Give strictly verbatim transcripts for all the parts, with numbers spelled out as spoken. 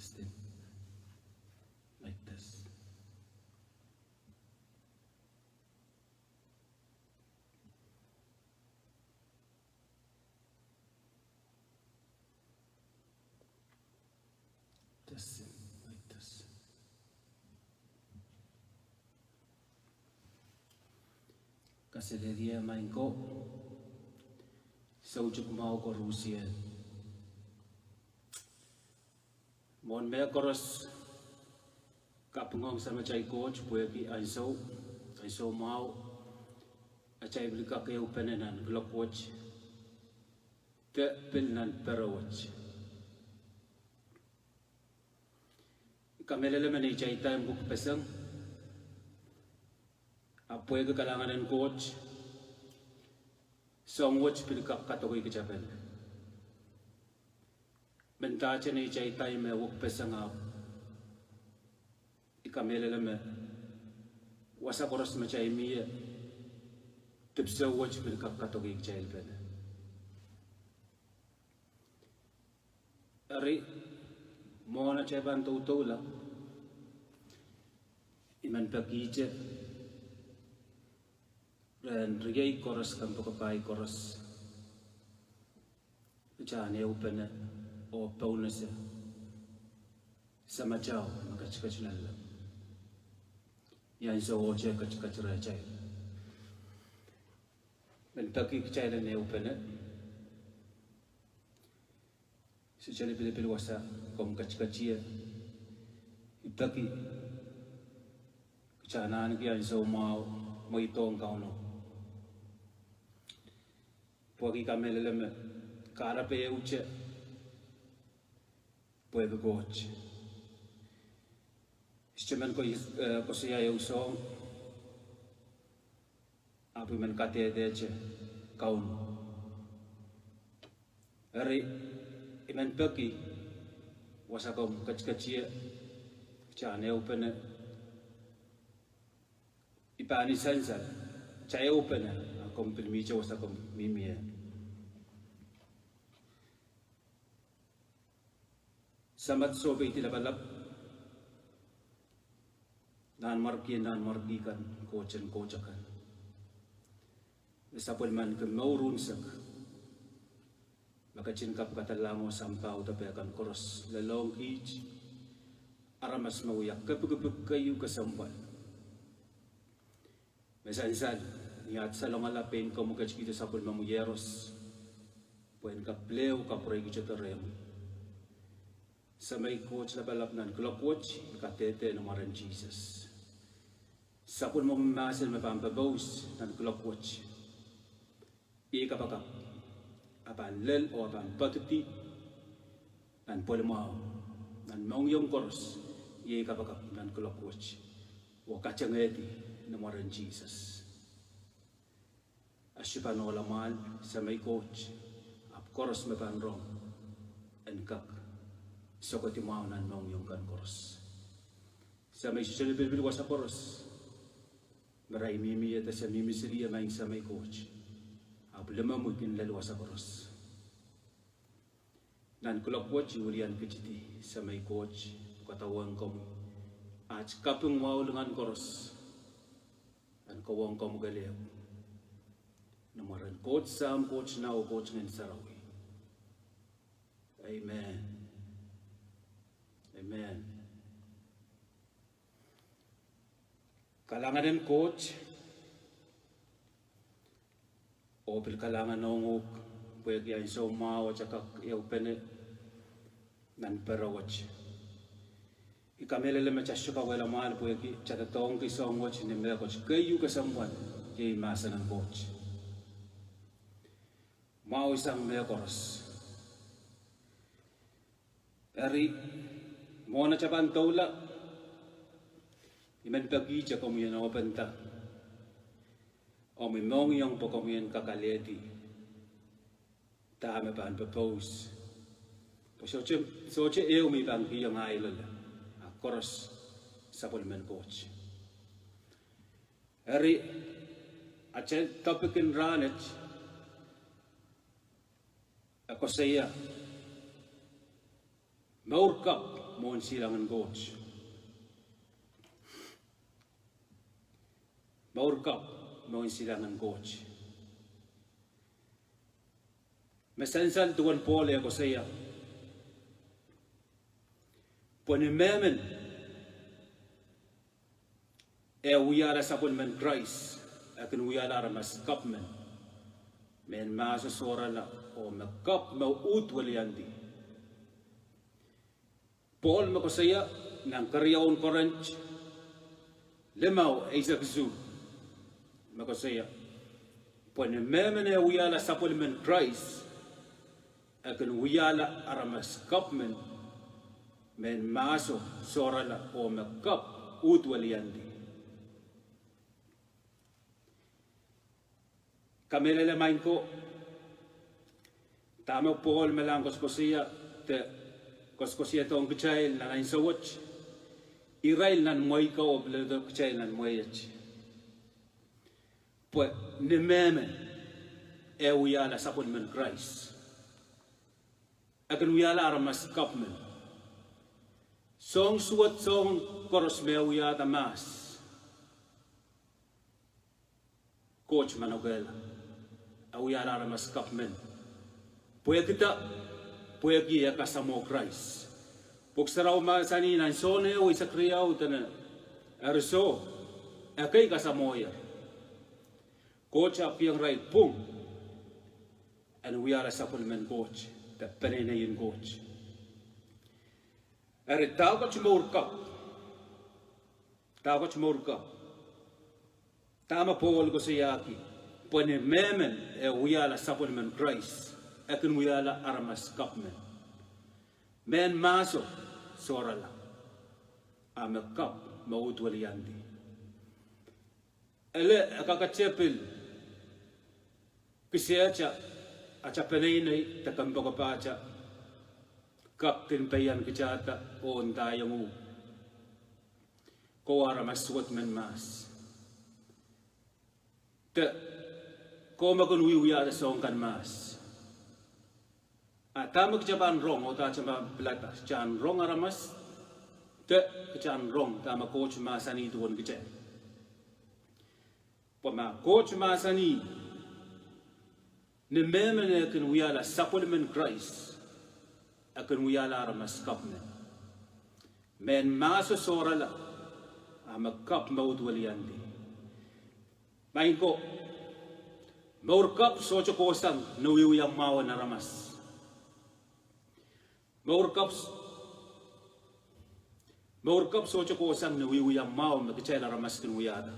Testing. Mic test. Testing, mic testing. Kaselehlie maing ko. Soutik mwahu koarusie. Mwohn mehkoaros, kapingohng Samatail Koht pwehki ansou, ansou mwahu, atail pil kak ehupene nan kuloak wet, de pil nan pere wet. I kamehlele me neitail time wekpeseng, ahpw pwehki kalahngan en Koht, soahng wet pil kak kadokei kitail pene. Mendahte neitail time me wekpeseng, ahpw I kamehlele me wasa koaros me kitail mie, dipwisou wet pil kak kadokei kitail pene. Eri, mwohn atail pahn doudoula, I men pekihte rehn riei koaros, kompoakepahi koaros, kitail en ehupene oh pohnese Samatail me ketiket nanleng ni ansou oh te ketiket rehtail. Men peki kitail en ehupene. Sohte lipilipil wasa komw ketiketie. I peki kitail en ahneki ansou mwahu mweidohng Kauno, pwehki I kamehlele me kahrepe ehute pwehki Koht. I sohte men ko-, eh, koasoia ehu soahng, ahpw I men kadehdehte Kauno. Eri, I men peki wasa komw ketiketie, kitail en ehupene. I pahn ni sansal, kitail ehupene, a komw pil mihte wasa komw mihmi ie. Samat Sohpeidi Lapalap, Nanmwarkien nanmwarki kan, Koht en koht akan, me sapwellimaniki mour unsek me ketin kapikada lahng oh sampah uhdahn pahn koaros lelohng kiht aramas me wia kepikipik keieu kesempwal. Me sansal ni at salongala pein komw ketikihdo sapwellimomwi Iehros pwehn kak pil ehu kapwureikihdo rehmwi. Samei Koht Lapalap, nan kuloak wet I kadehde ni mwaren Sises, sapwellimomwi mahsen me pahn pepous nan kuloak wet, iei kapakap, a pahn lel oh a pahn poadidi nan pwelimwahu, nan mohngiong koaros, iei kapakap nan kuloak wet, oh katengehdi ni mwaren Sises. A sohte pahn ohla mwahl, Samei Koht, ahpw koaros me pahn rong en kak sokedi mwahu nan mohngiong kan koaros. Samei, sohte lipilipil wasa koaros me irail mihmi ie de se mihmi sili ie, maing Samei Koht, ahpw limomwi kin lel wasa koaros. Nan kuloak wet I welian kitidi, Samei Koht, pwe kadawohng komwi at kaping wahu lingan koaros en kohwong komwi kelehpw. Ni mwaren Koht Sahm, Koht Nah, oh Koht Ngehn Sarawi. Amen. Amen. Kalahngan en Koht, oh pil kalahngan ong uhk pwehki ansou mwahu atail kak ehupene nan pere wet. I kamehlele me kitail sohte kawehla mwahl pwehki kitail doadoahngki soahng wet ni mehkot keieu kesempwal, iei mahsen en Koht. Mwahu sang mehkoaros. Eri, mwohn atail pahn doula, I men pekihte komwi en ohpenda omwi mohngiong pwe komwi en kak alehdi dahme pahn pepous, pwe sohte, sohte ehu me I pahn kihong ahi loale, a koaros sapwellimen Koht. Eri, atail topic en rahnwet e koasoia mour kapw mwohn silangin Koht. Mour kapw mwohn silangin Koht. Me sansal duwen Pohl e koasoia, pwe ni mehmen eh wiahla sapwellimen Krais, e kin wiahla aramas kapw men, mehn mahso sohrala oh me kapw me uhd weliandi. Pohl me koasoia nan keriaun Korint limau eisek isuh, me koasoia, pwe ni mehmen eh wiahla sapwellimen Krais, e kin wiahla aramas kapw men, mehn mahso sohrala oh me kapw uhd weliandi. Kamehlele maing ko, dahme Pohl me lahng koasokoasoia, de koasokoasoiadohng kitail nan ansou wet, irail nan mwehi ko oh pil leledo kitail nan mwehi et. Pwe ni mehmen eh wiahla sapwellimen Krais, e kin wiahla aramas kapw men. Soahng suwed, soahng koaros me wiahda mahs, Koht manokehla, e wiahla aramas kapw men. Pwehkida? Pwehki e kasamwo Krais. Pwuhk Sarawi mahsanih nan Sohn ehu eisek riau dene, eri soh, ekei kasamwoier. Koht ahpw kihong irail pwung en wiahla sapwellimen Koht de peneineien Koht. Eri dahkot mour kapw? Dahkot mour kapw? Dahme Pohl koasoiahki, pwe ni mehmen eh wiahla sapwellimen Krais, e kin wiahla aramas kapw men, mehn mahso sohrala, a me kapw me uhd weliandi. Ele e kakete pil kisehte ata peneinei de kompoakepahte kak kin peian kitada oh ndaiong uhk, kowe aramas suwed men mahs, de kowe me kin wiewiahda soahng kan mahs. A dahme kitail pahn rong, oh dahme kitail pahn pilada, kitail en rong aramas, de kitail en rong dahme Koht mahsanih duwen kitail. Pwe ma Koht mahsanih, ni mehmen eh kin wiahla sapwellimen Krais, e kin wiahla aramas kapw men, mehn mahso sohrala, a me kapw me uhd weliandi. Maing ko, mour kapw sohte kohsang ni wiewia mwahu en aramas. Mour kapw, mour kapw sohte kohsang ni wiewia mwahu me kitail aramas kin wiahda.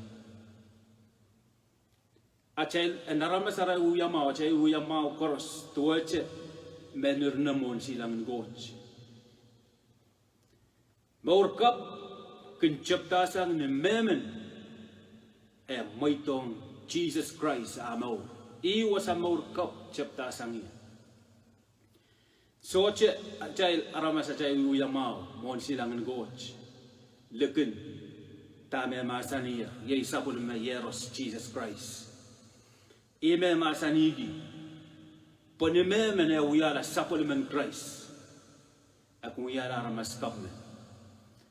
Atail, en aramas ara wiewia mwahu, atail wiewia mwahu koaros duwehte me nin mwohn silangin Koht. Mour kapw kin tepdasang ni mehmen eh mweidohng Sises Krais ah mour. Ih wasa mour kapw tepdasang ie. Sohte atail aramas atail wiewia mwahu mwohn silangin Koht likin dahme mahsanih, iei sapwellime Iehros Sises Krais. Ih me mahsanihki, pwe ni mehmen eh wiahla sapwellimen Krais, e kin wiahla aramas kapw men.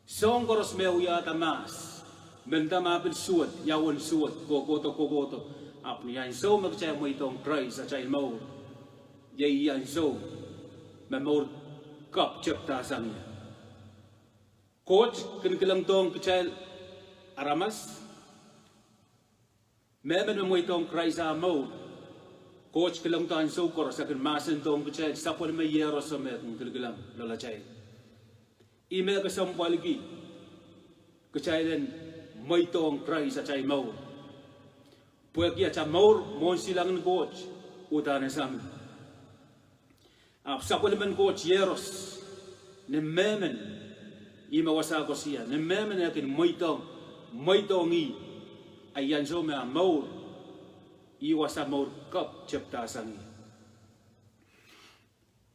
Soahng koaros me wiahda mahs, mehnda ma pil suwed, ia uwen suwed, kohkohdo kohkohdo, ahpw ni ansou me kitail mweidohng Krais atail mour, iei ansou me mour kapw tepdasang ie. Koht kin kilangdohng kitail aramas, mehmen me mweidohng Krais ah mour, Koht kilangdo ansou koaros e kin mahsendohng kitail sapwellime Iehroso me kin kilkilang loalatail. Ih me kesempwalki kitail en mweidohng Krais atail mour, pwehki atail mour mwohn silangin Koht uhdahn esamin. Ahpw sapwellimen Koht Iehros, ni mehmen, ih me wasa koasoia, ni mehmen eh kin mweidohng, mweidohng ih, a iei ansou me ah mour, ih wasa mour kapw tepdasang ie.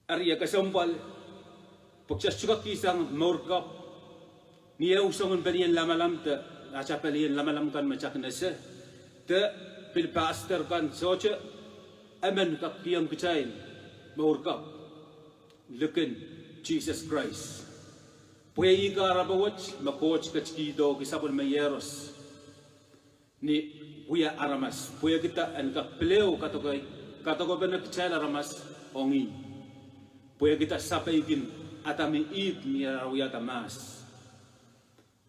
Eri e kesempwal, pwe kitail sohte kak kihsang mour kapw ni ehu soangen pelien lamalam de atail pelien lamalam kan me kitail kin ese, de pil pastor kan, sohte emen kak kihong kitail mour kapw likin Sises Krais. Pwe ih kahrepe wet me Koht ketikihdohki sapwellime Iehros ni wia aramas, pwehki en kak pil ehu kadokepene kitail aramas ong ih, pwehki sapeikin Adam oh Ihp ni ara wiahda mahs.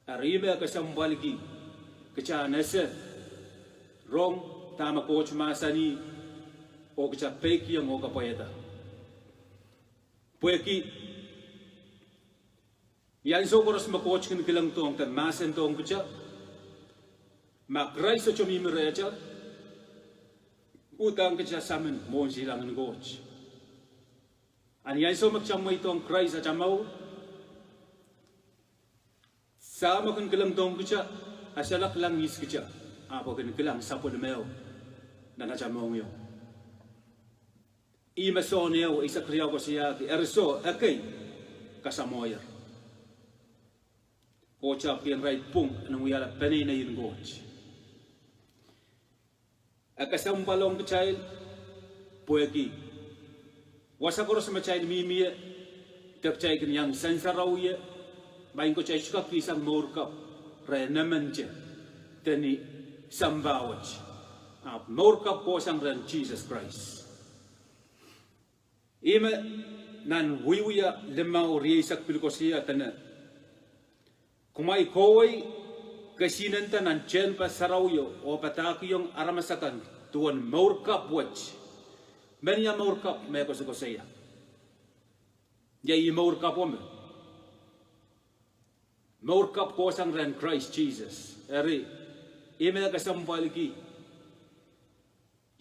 Eri ih me kesempwalki kitail en ese rong dahme Koht mahsanih oh kitail peikiong oh kapwaiada. Pwehki ni ansou koaros me Koht kin kilangdohng de mahsendohng kitail, ma Krais sohte mihmi rehtail, uhdahn kitail samin mwohn silangin Koht. A ni ansou me kitail mweidohng Krais atail mour, Sahm me kin kilangdohng kitail, e solahr kilang ihs kitail, ahpw e kin kilang sapwellimeo nan atail mohngiong. Ih me Sohn ehu eisek riau koasoiahki, eri soh, ekei, kasamwohier. Koht ahpw kihong irail pwung en wiahla peneineien Koht. E kesempwal ong kitail, pwehki wasa koaros me kitail mihmi ie, de kitail kin iang sansarau ie, maing ko kitail sohte kak kihsang mour kapw rehn emente, de ni sampah wet. Ahpw mour kapw kohsang rehn Sises Krais. Ih me nan Wiewia limau rieisek pil koasoia dene, kumwail kohwei kesihnenda nan tehnpas sarawio oh padahkihong aramas akan duwen mour kapw wet. Menia mour kapw me koasokoasoia? Iei ih mour kapw me, mour kapw kohsang rehn Krais Sises. Eri, ih me kesempwalki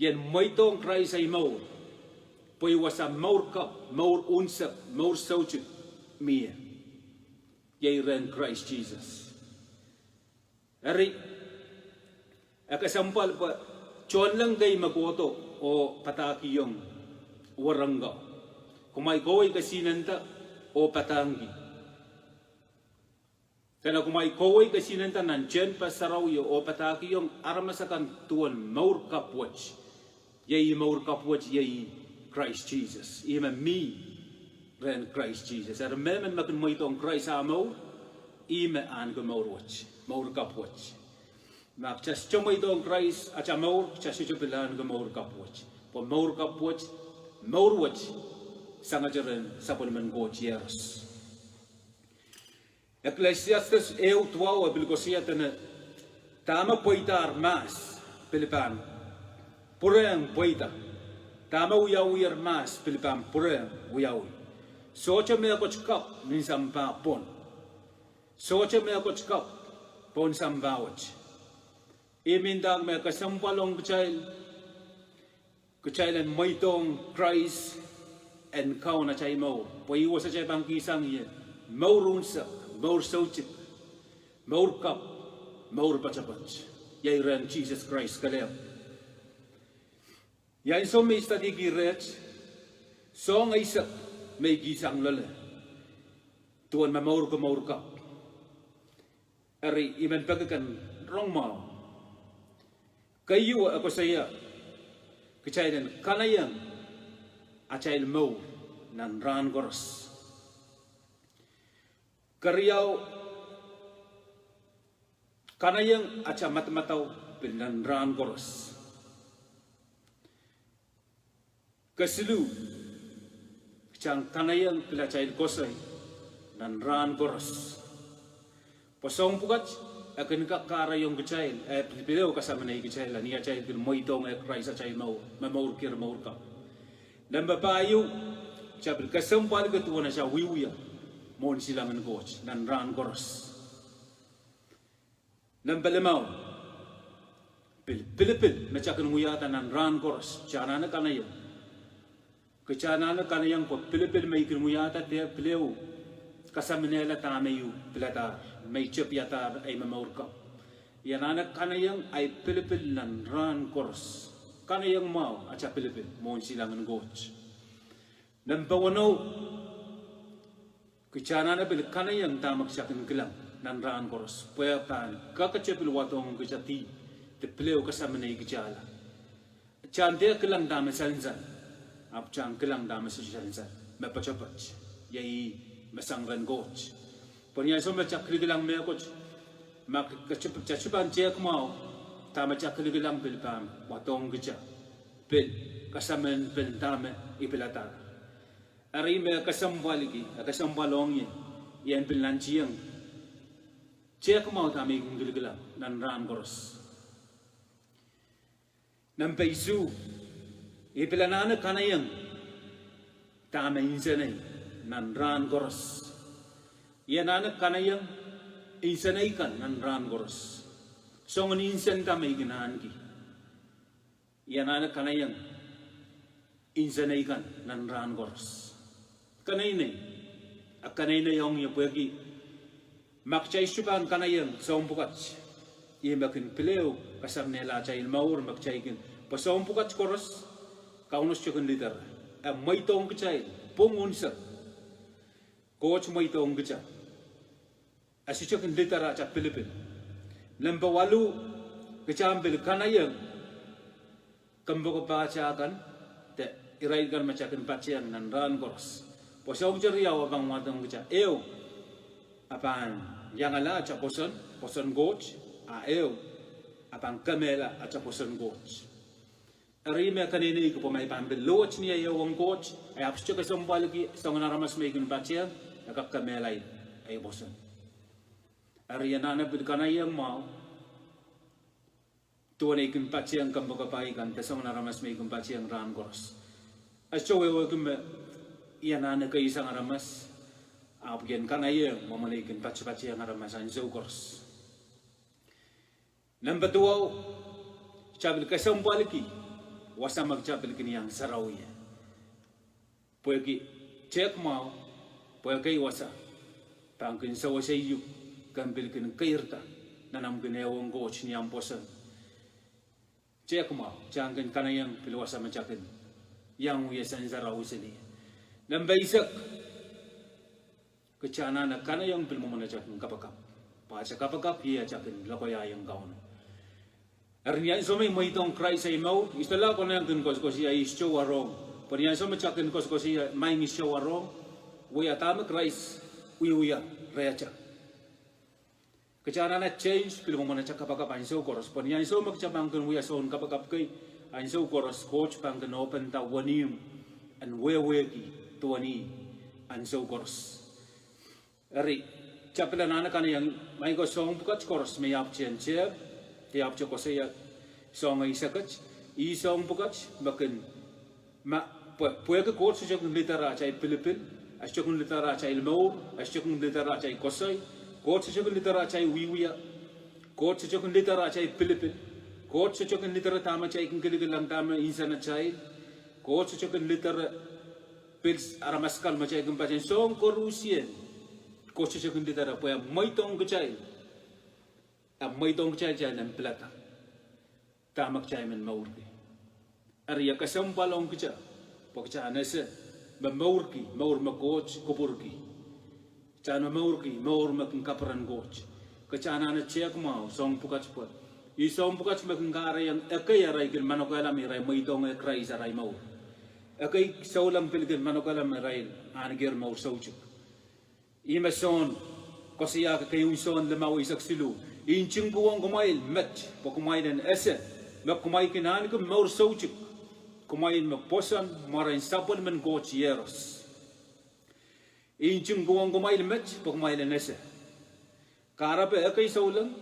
ien mweidohng Krais ei mour, pwe ih wasa mour kapw, mour unsek, mour soutuk mie. Iei rehn Krais Sises. Eri, e kesempwal pwe tohnleng kei me kohdo oh padahkihong werengko, kumwail kohwei kesihnenda oh padahngki. Dene kumwail kohwei kesihnenda nan tehnpas sarawio oh padahkihong aramas akan duwen mour kapw wet. Iei ih mour kapw wet, iei ih Krais Sises. Ih me mih rehn Krais Sises. Eri mehmen me kin mweidohng Krais ah mour, ih me ahneki mour wet, mour kapw wet. Ma kitail sohte mweidohng Krais atail mour, kitail sohte pil ahneki mour kapw wet. Pwe mour kapw wet, mour wet, sangete rehn sapwellimen Koht Iehros. Eklesiastes ehu duwau e pil koasoia dene, dahme pweidahr mahs, pil pahn pwurehng pweida. Dahme wiawier mahs, pil pahn pwurehng wiawi. Sohte mehkot kapw nin sampah pwon. Sohte mehkot kapw pohn sampah wet. Ih me ndahng me kesempwal ong kitail, kitail en mweidohng Krais en kaun atail mour, pwe ih wasa kitail pahn kihsang ie mour unsek, mour soutuk, mour kapw, mour poatopoat. Iei rehn Sises Krais kelehpw. Ia ansou me I stadiki reht, soahng eisek me I kihsang loale duwen momourki mour kapw. Eri I men peki ken rong mwahu. Keieu e koasoia, kitail en kanaieng atail mour nan rahn koaros. Keriau, kanaieng atail madamadau pil nan rahn koaros. Kesiluh, kitail en kanaieng pil atail koasoi nan rahn koaros. Pwe soahng pwukat e kin kak kahrehiong kitail, e pil ehu kasaminei kitail ni atail kin mweidohng eh Krais atail mour, momourkier mour kapw. Nempe pahieu, kitail pil kesempwalki duwen atail wiewia mwohn silangin Koht nan rahn koaros. Nempe limau, pil pilipil me kitail kin wiahda nan rahn koaros, kitail anahne kanaieng. Kitail anahne kanaieng pwe pilipil me I kin wiahda dehr pil ehu kasaminehla dahme I piladahr, me I tepiadahr ei momour kapw. I anahne kanaieng ahi pilipil nan rahn koaros. Kanaieng mwahu atail pilipil mwohn silangin Koht. Nempe weneu, kitail anahne pil kanaieng dahme kitail kin kilang nan rahn koaros, pwe e pahn kakete pil wadohng kitail dih de pil ehu kasaminei kitailla. Kitail dehr kilang dahme sansal, ahpw kitail kilang dahme sohte sansal, me poatopoat, iei ih me sang rehn Koht. Pwe ni ansou me kitail kilikilang mehkot, ma kitail sohte pahn tehk mwahu, dahme kitail kilikilang pil pahn wadohng kitail, pil kasamwohn pil dahme I piladahr. Eri me kesempwaliki, e kesempwal ong ie, I en pil nantihong tehk mwahu dahme I kin kilikilang nan rahn koaros. Nempe isuh, I pil anahne kanaieng dahme nsenei nan rahn koaros. I anahne kanaieng nsenei kan nan rahn koaros. Soangen nsen dahme I kin ahneki, I anahne kanaieng nsenei kan nan rahn koaros. Keneinei, e keneinei ong ie pwehki ma kitail sohte pahn kanaieng soahng pwukat, ih me kin pil ehu kasamwohn atail mour me kitail kin, pwe soahng pwukat koaros, Kauno sohte kin lidere. E mweidohng kitail pwung unsek. Koht mweidohng kitail. E sohte kin lidere atail pilipil. Nempe waluh, kitail pil kanaieng kompoakepahte kan, de irail kan me kitail kin patehng nan rahn koaros. Pwe soahng riau e pahn wadohng kitail. Ehu, e pahn iangala atail pwoson, pwoson Koht, a ehu, e pahn kemehla atail pwoson Koht. Eri me keneineiki pwe ma I pahn pil luwet ni ei ehu ong Koht, e ahpw sohte kesempwaliki soangen aramas me I kin patehng, e kak kemehla ei pwoson. Eri I anahne pil kanaieng mwahu duwen ei kin patehng kompoakepahi kan de soangen aramas me I kin patehng rahn koaros. E sohte wehwehki me I anahne keisang aramas, ahpw I en kanaieng mwomwen ei kin patpatehng aramas ansou koaros. Nempe duwau, kitail pil kesempwaliki wasa me kitail pil kin iang sarawi ie. Pwehki tehk mwahu, pwe ekei wasa pahn kin sewese uk, ke pil kin keirda nan omw kin ehu ong Koht ni omw pwoson. Tehk mwahu, kitail kin kanaieng pil wasa me kitail kin iang wie sansarawi seli. Nempe eisek, kitail anahne kanaieng pil mwomwen atail kin kapakap. Pwe atail kapakap iei atail kin lokaia ong Kauno. Eri ni ansou me I mweidohng Krais ei mour, I sohte konehng kin koasokoasoia ih sohte warohng. Pwe ni ansou me kitail kin koasokoasoia maing ih sohte warohng, wia dahme Krais wiewia rehtail. Kitail anahne change pil mwomwen atail kapakap ansou koaros. Pwe ni ansou me kitail pahn kin wia soun kapakap kei ansou koaros, Koht pahn kin open da wenihmw en wehwehki duwen ih ansou koaros. Eri, kitail pil anahne kanaieng, ma I ko soahng pwukat koaros me I ahpwtehn tehk, I ahpwte koasoia soahng eisek et, ih soahng pwukat me kin, ma, pwe, pwehki Koht sohte kin lidere atail pilipil, e sohte kin lidere atail mour, e sohte kin lidere atail koasoi, Koht sohte kin lidere atail wiewia, Koht sohte kin lidere atail pilipil, Koht sohte kin lidere dahme kitail kin kilikilang, dahme nsenatail, Koht sohte kin lidere pil aramas kan me kitail kin patehng, soahng koarusie. Koht sohte kin lidere pwe e mweidohng kitail, e mweidohng kitail kitail en pilada dahme kitail men mourki. Eri e kesempwal ong kitail, pwe kitail en ese me mourki mour me Koht kupwurki. Kitail me mourki mour me kin kaperen Koht. Kitail anahne tehk mwahu soahng pwukat pwe ih soahng pwukat me kin kahrehiong ekei arail kin manokehla me irail mweidohng Krais arail mour. Ekei souleng pil kin manokehla me irail ahnekier mour soutuk. Ih me Sohn koasoiahki, keieun Sohn limau eisek siluh: I ntingkiwohng kumwail met pwe kumwail en ese me kumwail kin ahneki mour soutuk, kumwail me pwoson mwaren sapwellimen Koht Iehros. I ntingkiwohng kumwail met pwe kumwail en ese. Kahrepe ekei souleng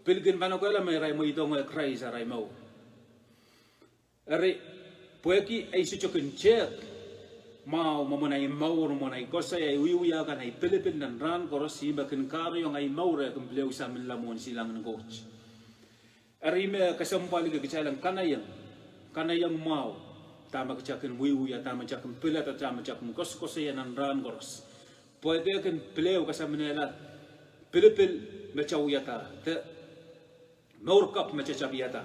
pil kin manokehla me irail mweidohng Krais arail mour. Eri, pwehki ei sohte kin tehk mwahu mwomwen ei mour, mwomwen ei koasoi, ei wiewia kan, ei pilipil nan rahn koaros, ih me kin kahrehiong ei mour e kin pil ehu saminla mwohn silangin Koht. Eri me kesempwaliki kitail en kanaieng, kanaieng mwahu dahme kitail kin wiewia, dahme kitail kin pilada, dahme kitail kin koasokoasoia nan rahn koaros. Pwe e kin pil ehu kasamwohla pilipil me kitail wiahda, de mour kapw me kitail tapiada.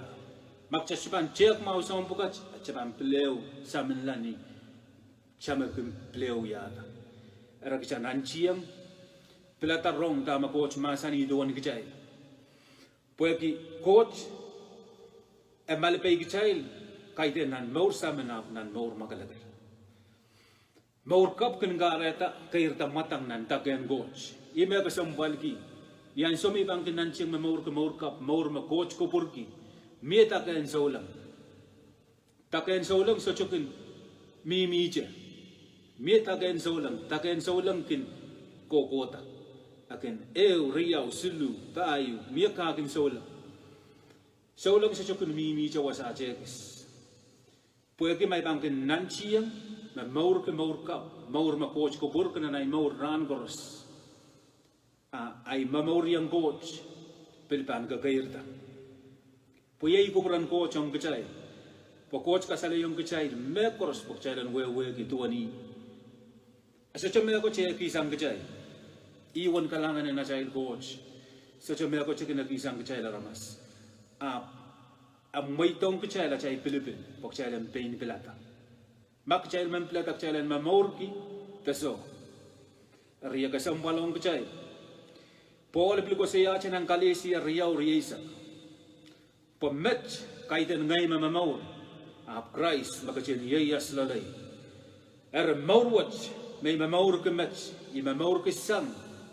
Ma kitail sohte pahn tehk mwahu soahng pwukat, kitail pahn pil ehu saminla ni kitail me kin pil ehu wiahda. Eri kitail nantihong pilada rong dahme Koht mahsanih duwen kitail. Pwehki Koht e malipeikitail, kaidehn nan mour samin ahpw nan mour mwakelekel. Mour kapw kin kahrehda keirda mwadang nan dakehn Koht. Ih me kesempwalki, ni ansou me I pahn kin nantihong momourki mour kapw, mour me Koht kupwurki, mie dake en souleng. Dake en souleng sohte kin mihmihte. Mie dake en souleng, dake en souleng kin kohkohda. A kin ehu, riau, siluh, pahieu, mie kahk en souleng. Souleng sohte kin mihmihte wasa tehkis. Pwehki ma I pahn kin nantihong momourki mour kapw, mour me Koht kupwurki nan ei mour rahn koaros, a ei momouriong Koht pil pahn kekeirda. Pwe iei kupwuren Koht ong kitail. Pwe Koht kasalehiong kitail mehkoaros pwe kitail en wehwehki duwen ih. A sohte mehkot e ekihsang kitail. Ih uwen kalahngan en atail Koht. Sohte mehkot e kin ekihsang kitail aramas. Ahpw e mweidohng kitail atail pilipil pwe kitail en pein pilada. Ma kitail men pilada kitail en momourki de soh. Eri e kesempwal ong kitail. Pohl pil koasoiahte nan Kalesia riau rieisek, pwe met kaidehn ngehi me momour, ahpw Krais me ketin ieias loalei. Eri mour wet me I momourki met, I momourki sang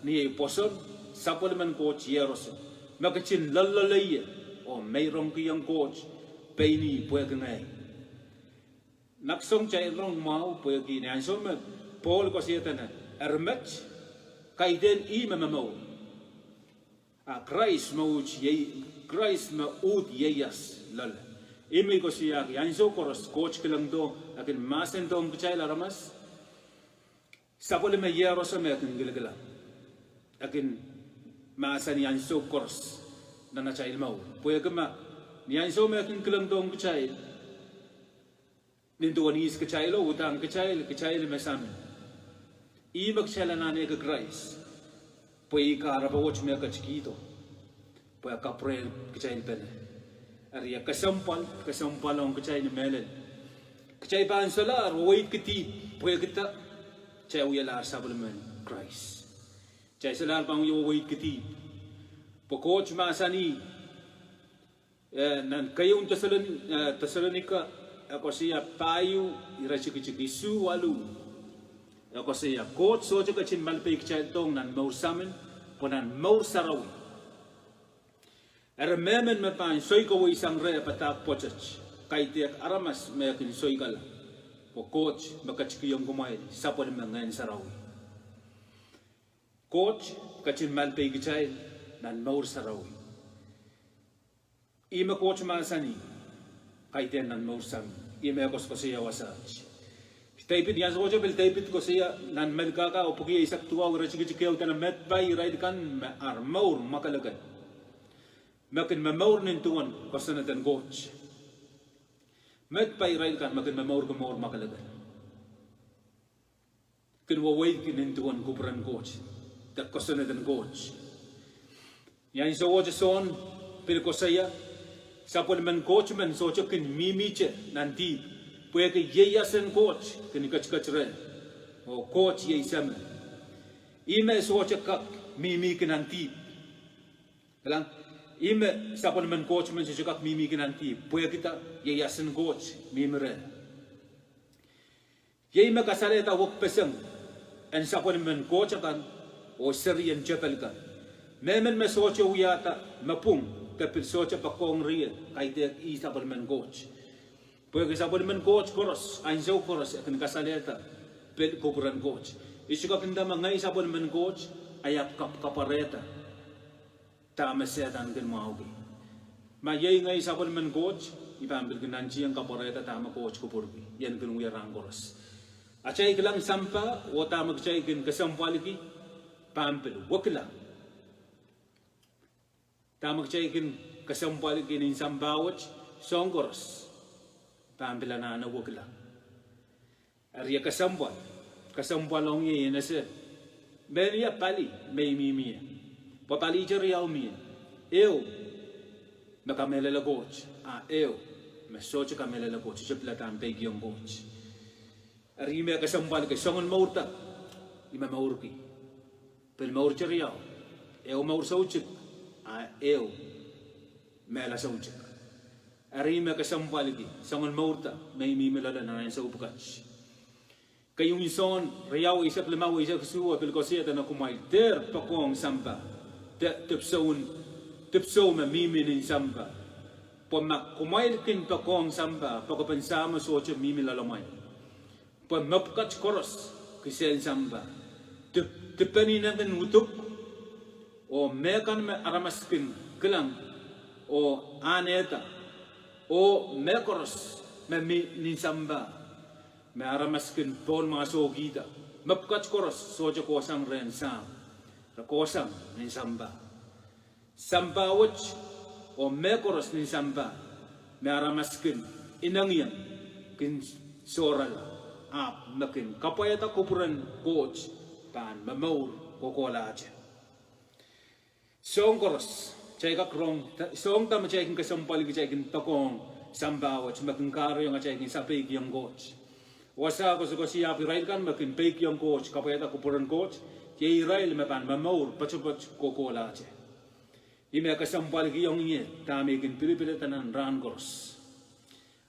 ni ei pwoson sapwellimen Koht Iehroso, me ketin loalloale ie oh meirongkihong Koht pein ih pwehki ngehi. Nek song kitail rong mwahu pwehki ni ansou me Pohl koasoia dene, eri met kaidehn ih me momour, a Krais me uhd iei, Krais me uhd ieias loale. Ih me I koasoiahki ansou koaros Koht kilengdo, e kin mahsendohng kitail aramas sapwellime Iehroso me e kin kilikilang. E kin mahsanih ansou koaros nan atail mour. Pwehki ma ni ansou me e kin kilengdohng kitail, nin duwen ihs kitailo, uhdahn kitail, kitail me samin. Ih me kitail anahneki Krais, pwe ih kahrepe wet me e ketikihdo, pwe e kapwurehng kitail pene. Eri e kesempwal, kesempwal ong kitail ni mehlel. Kitail pahn solahr weweidki dihp pwehki dah? Kitail wialahr sapwellimen Krais. Kitail solahr pahn wie weweidki dihp. Pwe Koht mahsanih, eh, nan keieun Tesalon-, eh, Tesalonika, e koasoia pahieu, iretikitik isuh waluh. E koasoia Koht sohte ketin malpei kitaildohng nan mour samin, pwe nan mour sarawi. Eri mehmen me pahn soikawei sang reh padahk pwoatet, kaidehk aramas me e kin soikala, pwe Koht me ketikihong kumwail sapwellime Ngehn Sarawi. Koht ketin malpei kitail nan mour sarawi. Ih me Koht mahsanih, kaidehn nan mour samin. Ih me e koasokoasoia wasaht. Depit, ni ansou wet pil Depit koasoia nan Melkahka, oh pwuki eisek duwau, iretikitik ehu, dene, Med pai irail kan me ar mour mwakelekel, me kin momour nin duwen kosonned en Koht. Med pai irail kan me kin momourki mour mwakelekel, kin weweidki nin duwen kupwuren Koht de kosonned en Koht. Ni ansou wet Sohn pil koasoia, sapwellimen Koht men sohte kin mihmihte nan dihp, pwehki ieias en Koht kin ketiket reh, oh Koht iei Seme. Ih me sohte kak mihmihki nan dihp. Kilang, ih me sapwellimen Koht men sohte kak mihmihki nan dihp, pwehki dah? Ieias en Koht mihmi reh. Iei me kasalehda wekpeseng en sapwellimen Koht akan oh serien tepel kan. Mehmen me sohte wiahda mepwung de pil sohte poakohng rie, kaidehk ih sapwellimen Koht. Pwehki sapwellimen Koht koaros, ansou koaros e kin kasalehda pil kupwuren Koht. I sohte kak nda me ngehi sapwellimen Koht, I ahpw kap-, kapwarehda dahme Sehdan kin mwahuki. Ma iei ngehi sapwellimen Koht, I pahn pil kin nantihong kapwarehda dahme Koht kupwurki, I en kin wia rahn koaros. Atail kilang sampah oh dahme kitail kin kesempwalki pahn pil wekila. Dahme kitail kin kesempwalki nin sampah wet, soahng koaros pahn pil anahne wekila. Eri e kesempwal, kesempwal ong ie, I en ese me mie pali me I mihmi ie. Pwe palihte riau mie. Ehu me kamehlele Koht, a ehu me sohte kamehlele Koht, sohte pilada en peikiong Koht. Eri me kesempwalki, soangen mour da I momourki? Pil mour riau, ehu mour soutuk, a ehu mehla soutuk. Eri me kesempwalki, soangen mour da me I mihmi loale nan ansou pwukat? Keieun Sohn riau eisek limau, eisek isuh, e pil koasoia dene kumwail dehr poakohng sampah, de, dipwisou, dipwisou me mihmi nin sampah. Pwe ma kumwail kin poakohng sampah, poakepen Sahmo sohte mihmi loalomwail. Pwe mepwukat koaros kisehn sampah, dip, dipen inengin uduk, oh mehkan me aramas kin kilang oh ahnehda, oh mehkoaros me mi nin sampah, me aramas kin pohnmwahsohkihda, mepwukat koaros sohte kohsang rehn Sahm, re kohsang nin sampah. Sampah wet, oh mehkoaros nin sampah, me aramas kin inengieng, kin sohrala, ahpw me kin kapwaiada kupwuren Koht, pahn momour kohkohlahte. Soahng koaros, kitail kak rong, soahng da me kitail kin kesempwalki kitail kin poakohng sampah wet, me kin kahrehiong atail kin sapeikiong Koht? Wasa koasokoasoia ahpw irail kan me kin peikiong Koht, kapwaiada kupwuren Koht, iei irail me pahn momour poatopoat kohkohlahte. Ih me kesempwalkihong ie dahme I kin pilipilada nan rahn koaros.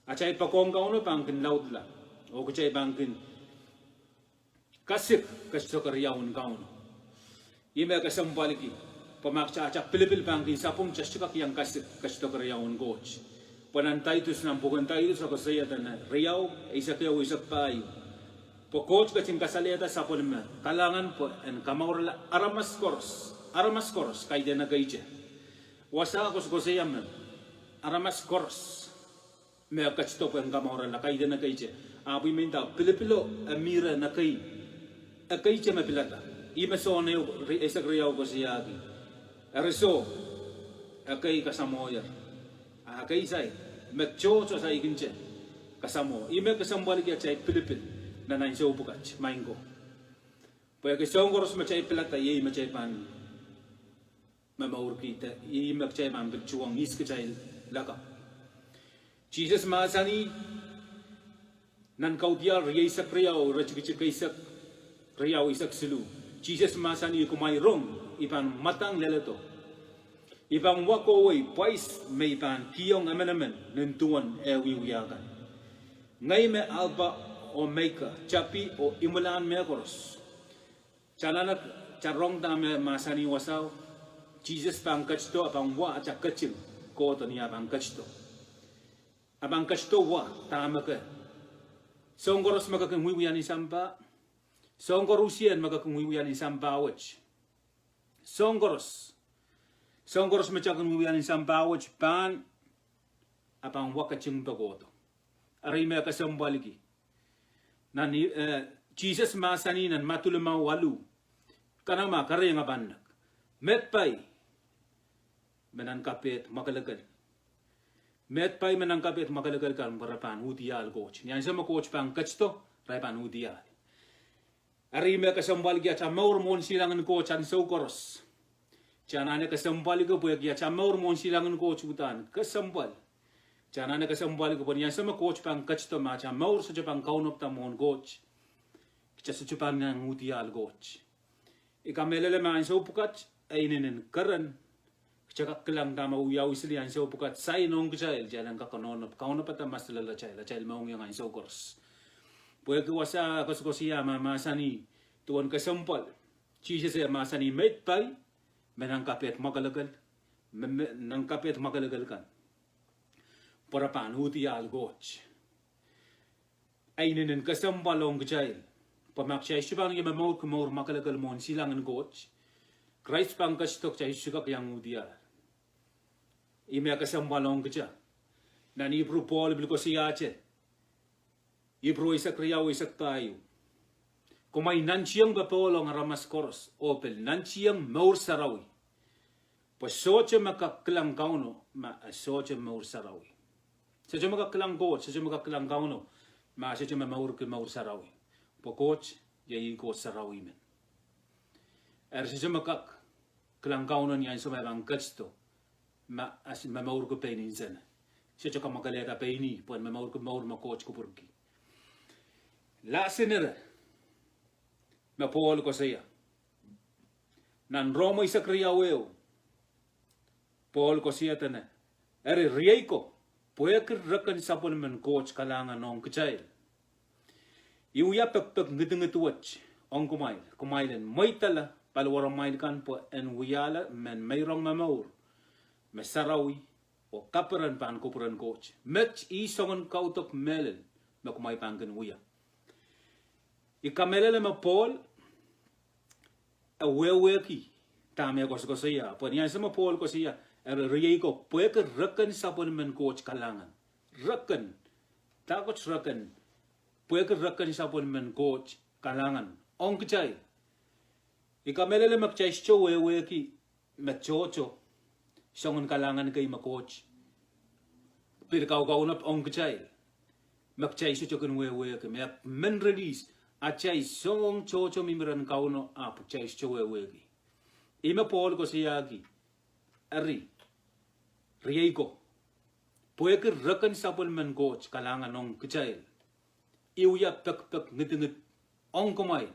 Atail poakohng Kauno pahn kin laudla, oh kitail pahn kin kasik ketido keriaun Kauno. Ih me kesempwalki, pwe ma kitail, atail pilipil pahn kin sapwung, kitail sohte kak iang kasik ketido keriaun Koht. Pwe nan Taitus, nan pwuhken Taitus e koasoia dene riau, eisek ehu, eisek pahieu, pwe Koht ketin kasalehda sapwellime kalahngan pwe en kamourala aramas koaros, aramas koaros, kaidehn ekei te. Wasa koasokoasoia me aramas koaros me ketido pwe en kamourala, kaidehn ekei te. Ahpw I men nda pilipilo e mi rehn ekei, ekei te me pilada. Ih me Sohn ehu, eisek riau koasoiahki, eri soh, ekei kasamwohier, a ekei sair, me tohto saikinte kasamwo. Ih me kesempwalki atail pilipil nan ansou pwukat, maing ko. Pwehki soahng koaros me kitail pilada, iei me kitail pahn momourkihda, iei me kitail pahn pil tuhwong ihs kitail lakapw. Sises mahsanih nan Kaudiahl rieisek riau, iretikitik eisek riau, eisek siluh. Sises mahsanih, kumwail rong, I pahn mwadang leledo. I pahn wa kohwei pwais me I pahn kihong emenemen nin duwen eh wiewia kan. Ngehi me Alpa oh Omega, tapi oh imwilahn mehkoaros. Kitail anahne, kitail rong dahme mahsanih wasao. Sises pahn ketido, a pahn wa atail keting kohdo ni a pahn ketido. A pahn ketido wa dahme ke. Soahng koaros me ke kin wiewia nin sampah. Soahng koarusie me ke kin wiewia nin sampah wet. Soahng koaros. Soahng koaros me kitail kin wiewia nin sampah wet pahn, a pahn wa keting pwukoahdo. Eri me kesempwalki. Nan, eh, Sises mahsanih nan Madiu limau waluh, kanengamah, kahrehiong, a pahn nek, meid pai me nan kapehd mwakelekel. Meid pai me nan kapehd mwakelekel kan pwe re pahn uhdiahl Koht. Ni ansou me Koht pahn ketido, re pahn uhdiahl. Eri me kesempwalki atail mour mwohn silangin Koht ansou koaros. Kitail anahne kesempwalki pwehki atail mour mwohn silangin Koht uhdahn kesempwal. Kitail anahne kesempwalki pwe ni ansou me Koht pahn ketido, ma atail mour sohte pahn kaunopada mwohn Koht, kitail sohte pahn iang uhdiahl Koht. I kamehlele me ansou pwukat e inenen keren. Kitail kak kilang dahme wiawi sili ansou pwukat, sain ong kitail, kitail en kak kaunopada, kaunopada masalala atail, atail mohngiong ansou koaros. Pwehki wasa koasokoasoia me mahsanih duwen kesempwal. Sises e mahsanih meid pai me nan kapehd mwakelekel, me, me nan kapehd mwakelekel kan, pwe re pahn uhdiahl Koht. E inenen kesempwal ong kitail. Pwe ma kitail sohte pahn ie momourki mour mwakelekel mwohn silangin Koht, Krais pahn ketido, kitail sohte kak iang uhdiahl. Ih me kesempwal ong kitail. Nan Ipru Pohl pil koasoiahte, Ipru eisek riau, eisek pahieu, kumwail nantihong popohl ong aramas koaros, oh pil nantihong mour sarawi. Pwe sohte me kak kilang Kauno ma e sohte mour sarawi. Sohte me kak kilang Koht, sohte me kak kilang Kauno ma sohte momourki mour sarawi. Pwe Koht iei Koht sarawi men. Eri sohte me kak kilang Kauno ni ansou me e pahn ketido ma e sohte momourki pein nsene. Sohte kamwakelehda pein ih pwehn momourki mour me Koht kupwurki. Lasin ire me Pohl koasoia nan Rom eisek riau ehu, Pohl koasoia dene, eri riei ko, pwehki reken sapwellimen Koht kalahngan ong kitail, I wia pekpek ngidingid wet ong kumwail, kumwail en mweidala paliwaramwail kan pwe en wiahla mehn meirong momour me sarawi oh kaperen pahn kupwuren Koht. Met ih soangen kaudok mehlel me kumwail pahn kin wia. I kamehlele me Pohl e wehwehki dahme e koasokoasoia, pwe ni ansou me Pohl koasoia, eri riei ko, pwehki reken sapwellimen Koht kalahngan. Reken, dahkot reken, pwehki reken sapwellimen Koht kalahngan ong kitail. I kamehlele me kitail sohte wehwehki me tohto soangen kalahngan kei me Koht pil kaukaunope ong kitail. Me kitail sohte kin wehwehki me e men release atail soangen tohto mihmi rehn Kauno, ahpw kitail sohte wehwehki. Ih me Pohl koasoiahki, eri, riei ko, pwehki reken sapwellimen Koht kalahngan ong kitail, I wia pekpek ngidingid ong kumwail.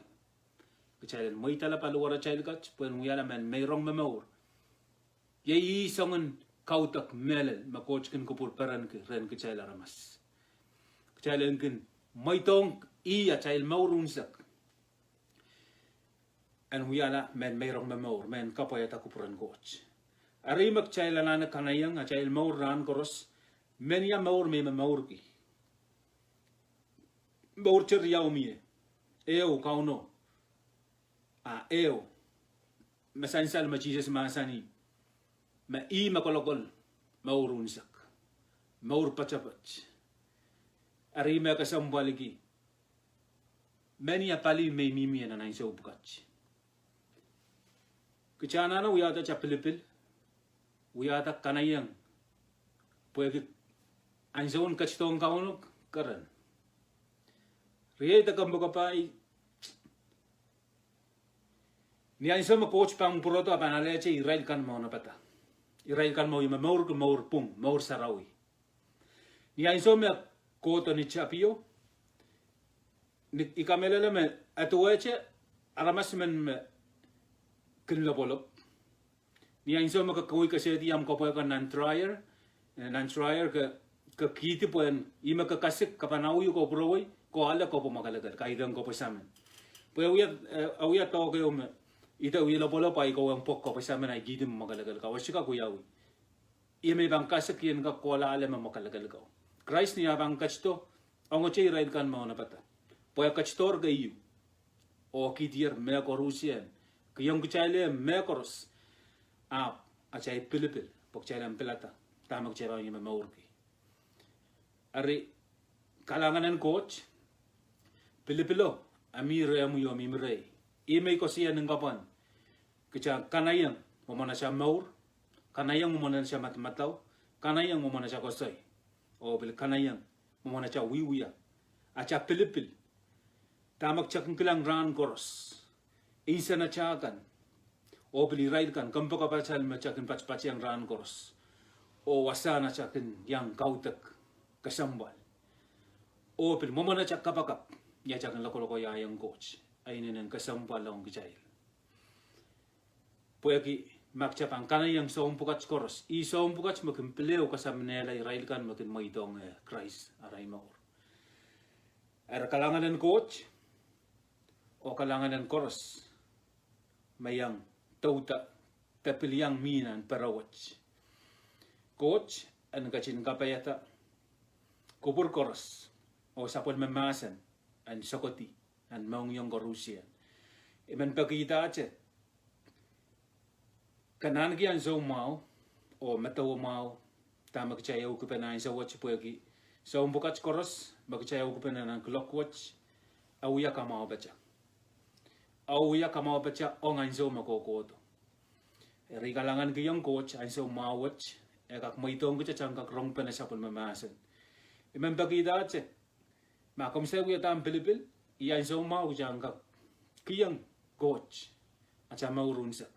Kitail en mweidala paliwaratail kat pwe en wiahla mehn meirong momour. Iei ih soangen kaudok mehlel me Koht kin kupwurperenki rehn kitail aramas. Kitail en kin mweidohng ih atail mour unsek en wiahla mehn meirong momour, mehn kapwaiada kupwuren Koht. Eri me kitail anahne kanaieng atail mour rahn koaros, menia mour me I momourki. Mour riau mie. Ehu Kauno, a ehu me sansal me Sises mahsanih me ih me kolokol mour unsek, mour poatopoat. Eri me kesempwalki menia pali me I mihmi nan ansou pwukat. Kitail anahne wiahda atail pilipil, wiahda kanaieng, pwehki ansoun ketidohng Kauno keren. Riei de kompoakepahi, ni ansou me Koht pahn pwurodo, e pahn alehdi irail kan me onopada, irail kan me momourki mour pwung, mour sarawi. Ni ansou me e kohdo ni tapio, I kamehlele me e duwehte aramas men me kin lopwolop. Ni ansou me ke kawih kesehdi ahmw kepwe kan nan dryer, nan dryer ke, ke kihdi pwehn, ih me ke kasik, ke pahn awi oh pwurowei, ke ale, ke pwe mwakelekel, kaidehn ke pwe samin. Pwe e wia, e wia dohke ehu me, ih de wie lopwolop, ahi kawehn pwok, ke pwe samin, ahi kihdi mwakelekel, kawesikak wiawi. Ih me I pahn kasik, I en kak kohla ale me mwakelekel ko. Krais ni ah pahn ketido, ongete irail kan me onopada, pwe e ketidohr keieu, oh kihdier mehkoarusie, kihong kitail mehkoaros, ahpw atail pilipil, pwe kitail en pilada dahme kitail pahn momourki. Eri, kalahngan en Koht, pilipilo, e mih rehmwi oh mihmi rehi. Ih me I koasoia nin kapwan, kitail kanaieng mwomwen atail mour, kanaieng mwomwen atail madamadau, kanaieng mwomwen atail koasoi, oh pil kanaieng mwomwen atail wiewia, atail pilipil, dahme kitail kin kilang rahn koaros, insenatail kan, oh pil irail kan kompoakepatail me kitail kin patpatehng rahn koaros, oh wasahn atail kin iang kaudok kesempwal, oh pil mwomwen atail kapakap, ni atail kin lokolokaiahiong Koht, e inenen kesempwal ong kitail. Pwehki ma kitail pahn kanaieng soahng pwukat koaros, ih soahng pwukat me kin pil ehu kasaminehla irail kan me kin mweidohng Krais arail mour. Eri kalahngan en Koht, oh kalahngan en koaros, me iang douda, de pil iang mih nan pere wet. Koht en ketin kapaiada kupwur koaros, oh sapwellime mahsen en sokedi nan mohngiong koarusie. I men pekidahte ke nahneki ansou mwahu, oh medewe mwahu, dahme kitail ehukipene ansou wet pwehki soahng pwukat koaros me kitail ehukipene nan kuloak wet, e wia kamwahupatail, e wia kamwahupatail ong ansou me kohkohdo. Eri kalahngankihong Koht ansou mwahu wet, e kak mweidohng kitail kitail en kak rongpene sapwellime mahsen. I men pekidahte ma komw saik wiahda ahmw pilipil, ih ansou mwahu kitail en kak kihong Koht atail mour unsek.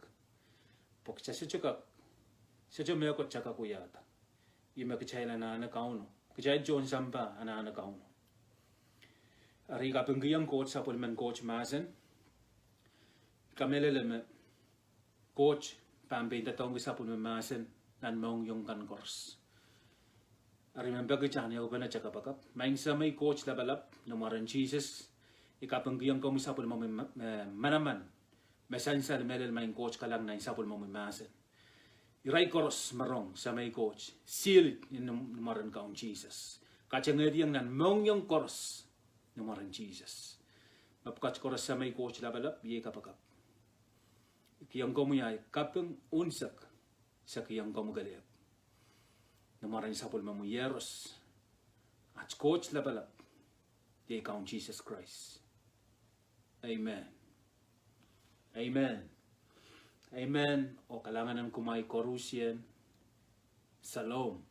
Pwe kitail sohte kak, sohte mehkot kitail kak wiahda. Ih me kitail anahne Kauno, kitail tohn sampah anahne Kauno. Eri kapingkihong Koht sapwellimen Koht mahsen, kamehlele me Koht pahn pein doadoahngki sapwellime mahsen nan mohngiong kan koaros. Eri I men peki kitail en ehupene atail kapakap. Maing Semei Koht Lapalap, ni mwaren Sises, I kapingkihong komwi sapwellimomwi ma-, ma-, manaman, me sansal, mehlel, maing Koht, kilang nan sapwellimomwi mahsen. Irail koaros me rong, Samei Koht, seal it ni, ni mwaren Kaun Sises. Katengehdiong nan mohngiong koaros ni mwaren Sises. Mepwukat koaros, Samei Koht Lapalap, iei kapakap. I kihong komwi ahi kaping unsek, se kihong komwi kelehpw. Ni mwaren sapwellimomwi Iehros, at Koht Lapalap, iei Kaun Sises Krais. Amen. Amen. Amen. Oh kalahngan en kumwail koarusie. Shalom.